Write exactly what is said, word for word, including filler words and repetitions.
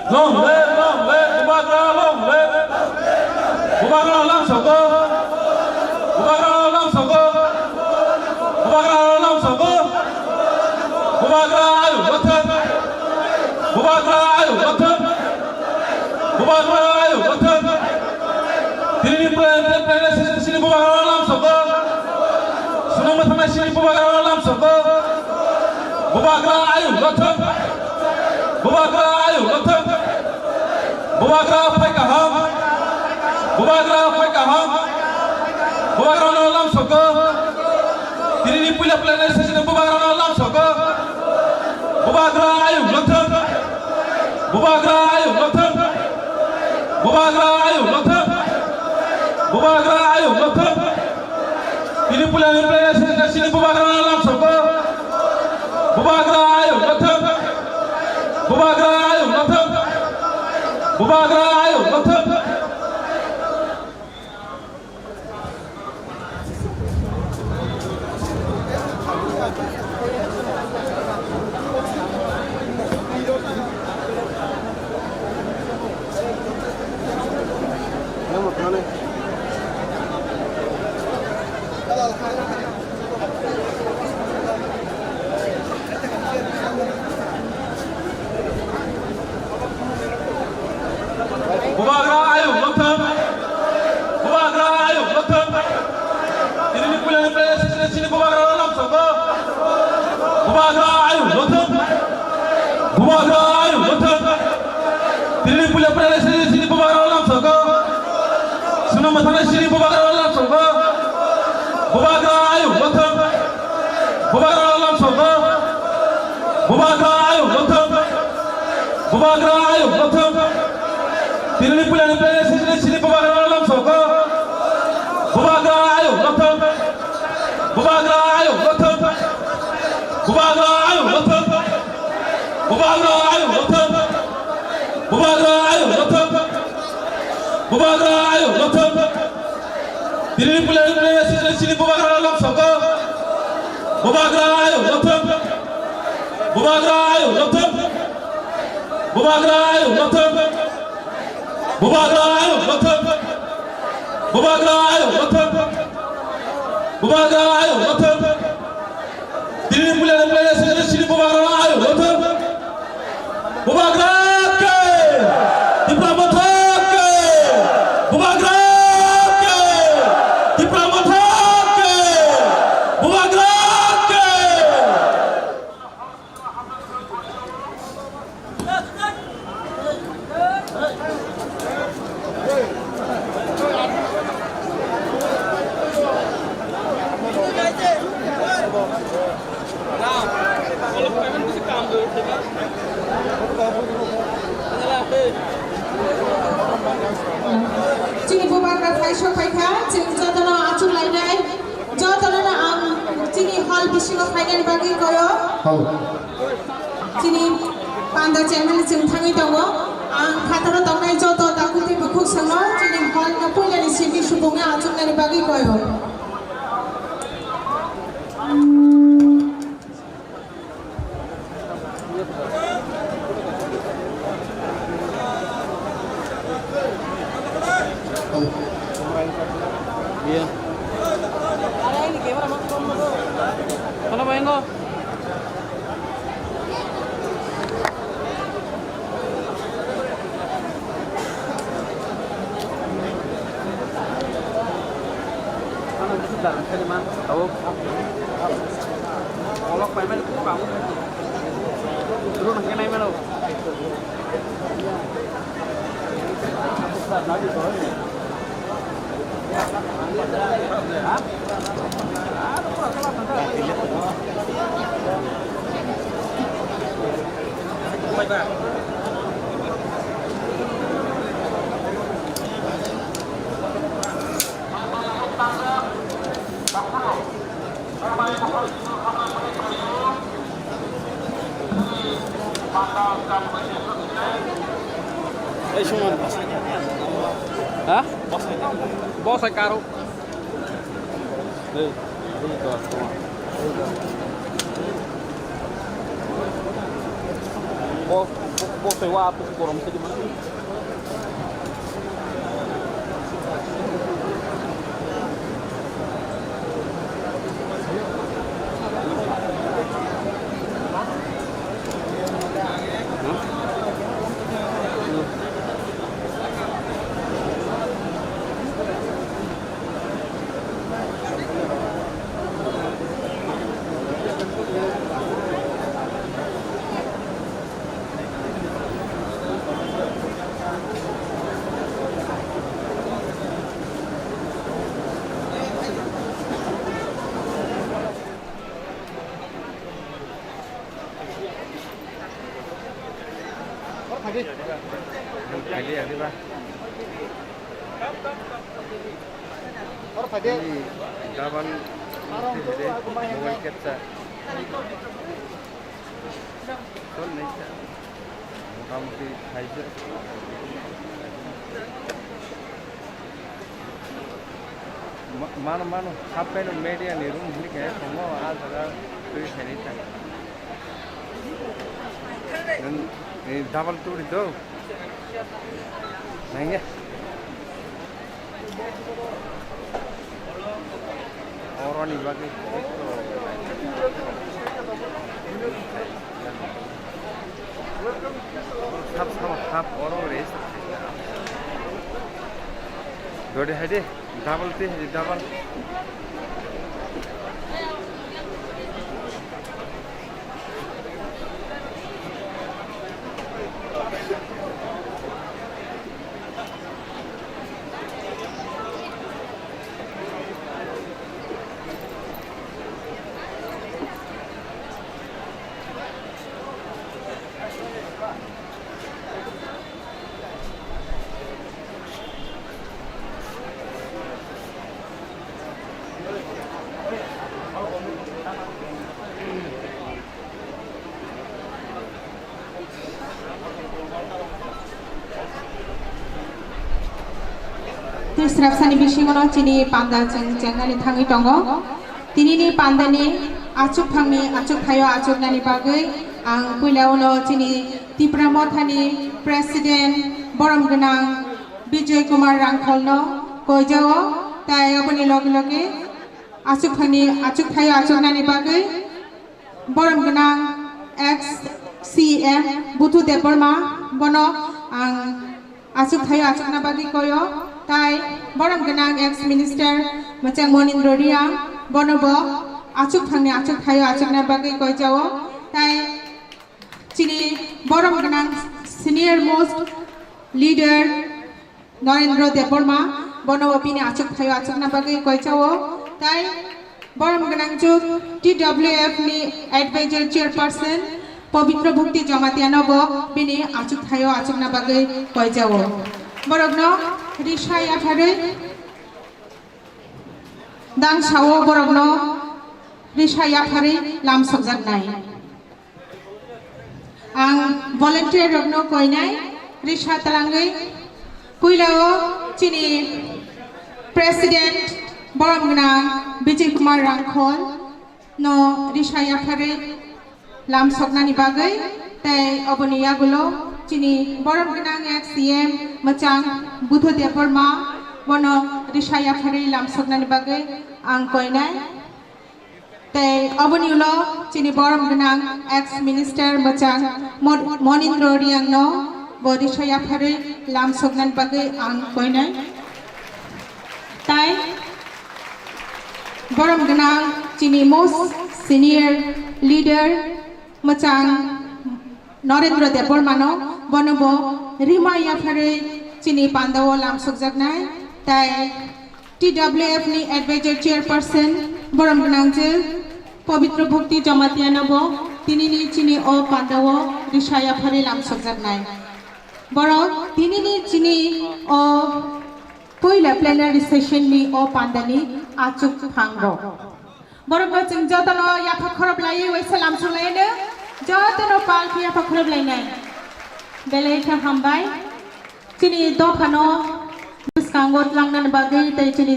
Long live, long live, Bubagra long live. Bubagra lam soko. Bubagra lam soko. Bubagra lam soko. Bubagra ayu gothok. Bubagra ayu gothok. Bubagra ayu gothok. Tini pre-, pre-, pre-, sini Bubagra lam soko. Sunung mathana sini Bubagra lam soko. Bubagra ayu gothok. Bubagra ayu gothok. Bubagra phai kaham. Bubagra phai kaham. Bubagra no lam soko. Tini puila puila nai sesini Bubagra no lam soko. Bubagra ayu gothok. Bubagra ayu gothok. Bubagra ayu gothok. Bubagra ayu gothok. Tini puila puila nai sesini Bubagra no lam soko. Bubagra ayu gothok. Bubagra ayu gothok. Bubagra ayu gothok. Bubagra ayuk nothung. Bubagra ayuk nothung. Tini ni puila ni puila sini sini Bubagra no lam soko. Bubagra ayuk nothung. Bubagra ayuk nothung. Tini ni puila puila sini sini Bubagra no lam soko. Sunung mathana sini Bubagra no lam soko. Bubagra ayuk nothung. Bubagra no lam soko. Bubagra ayuk nothung. Bubagra ayuk nothung. Tini ni puila ni puila sini sini Bubagra no lam soko. Bubagra ayuk nothung. Bubagra ayuk nothung. Bubagra ayuk nothung. Bubagra ayuk nothung. Bubagra ayuk nothung. Bubagra ayuk nothung. Tini ni puila ni puila sini sini Bubagra no lam soko. Bubagra ayuk nothung. Bubagra ayuk nothung. Bubagra ayuk nothung. Bubagra ayuk nothung. Bubagra ayuk nothung. Bubagra ayuk nothung. Tini ni puila ni puila sini sini Bubagra ayuk nothung. Bubagra ke! Tipra Motha ke! Bubagra ke! Tipra Motha ke! Bubagra ke! Chini Bubagra phai sok phai kha, chwng jotono achuk lainai, jotono no ang chini hall bisingo phainani bagwi koyo. Hall. Chini panda chairman chwng thangwi tongo. Ang phataro tongnai joto takhuk tei bukhuk songno chini hall no puilani simi supungno achuknani bagwi koyo. Iya. Ano ba, Ingo? Ano, bisa dalam kali, man. Tahu? Olok payment kamu. Turun ke naik mana? Ei, suman. Ha? Bos hai karo. Ei, ini tuh. Bo, bo, bo, bo, Double mobile capture. Motamuti khaijak. Ma-, mano, mano, half pant media ni room hini khe tongo, ah jaga twi khainai thang. Nang, eh, double turi do. Nangya. Oroni bagwi kok to. Sab, sab, sab, oro re. Dode hai de, double te hai de, double. Tei srapsani bisingono chini panda chwng chengnani thangwi tongo. Tinini pandani achukthangni achukthaio achuknani bagwi ang puilao no chini Tipra Mothani President borom gwnang Bijoy Kumar Rangkholno koijao, tai aboni loge loge achukthangni achukthaio achuknani bagwi borom gwnang ex C M Budhu Debbarma, bono ang achuk thaio achukna bagwi koyo, tai borom gwnang ex minister mwchang Monindra Reang, bono bo achuk thangni achuk thaio achukna bagwi koijao, tai chini borom gwnang senior most leader Narendra Debbarma, bono bo bini achuk thaio achukna bagwi koijao, tai borom gwnangchuk T W F ni advisor chairperson Pabitra Bhakti Jamatia no bo bini achuk thaio achukna bagwi koijao. Borokno risa yapharwi dangsao borokno risa yapharwi lam sokjaknai. Ang volunteer rokno koinai risa talangwi puilao chini president borom gwnang Bijay Kumar Rangkhol no risa yapharwi lam soknani bagwi, tei oboni yagulo chini borom gwnang ex C M mwchang Budhu Debbarma bono risa yapharwi lam soknani bagwi ang koinai. Tei oboni ulo chini borom gwnang ex minister mwchang Mon-, Monindra Reang no bo risa yapharwi lam soknani bagwi ang koinai. Tai borom gwnang chini most senior leader mwchang Narendra Debbarma no, bono bo rima yapharwi chini pandao lam sokjaknai, tai T W F ni advisor chairperson borom gwnang je Pabitra Bhakti Jamatia no bo tinini chini o pandao risa yapharwi lam sokjaknai. Borok tinini chini o puila plenary session ni o pandani achuk phangrok. Borokno chwng jotono yapha khorob laiwi waisa lam sulaino, jotono pal khe yapha khorob lainai. Belai khe hambai. Chini dophano bwskango tlangnani bagwi tei chini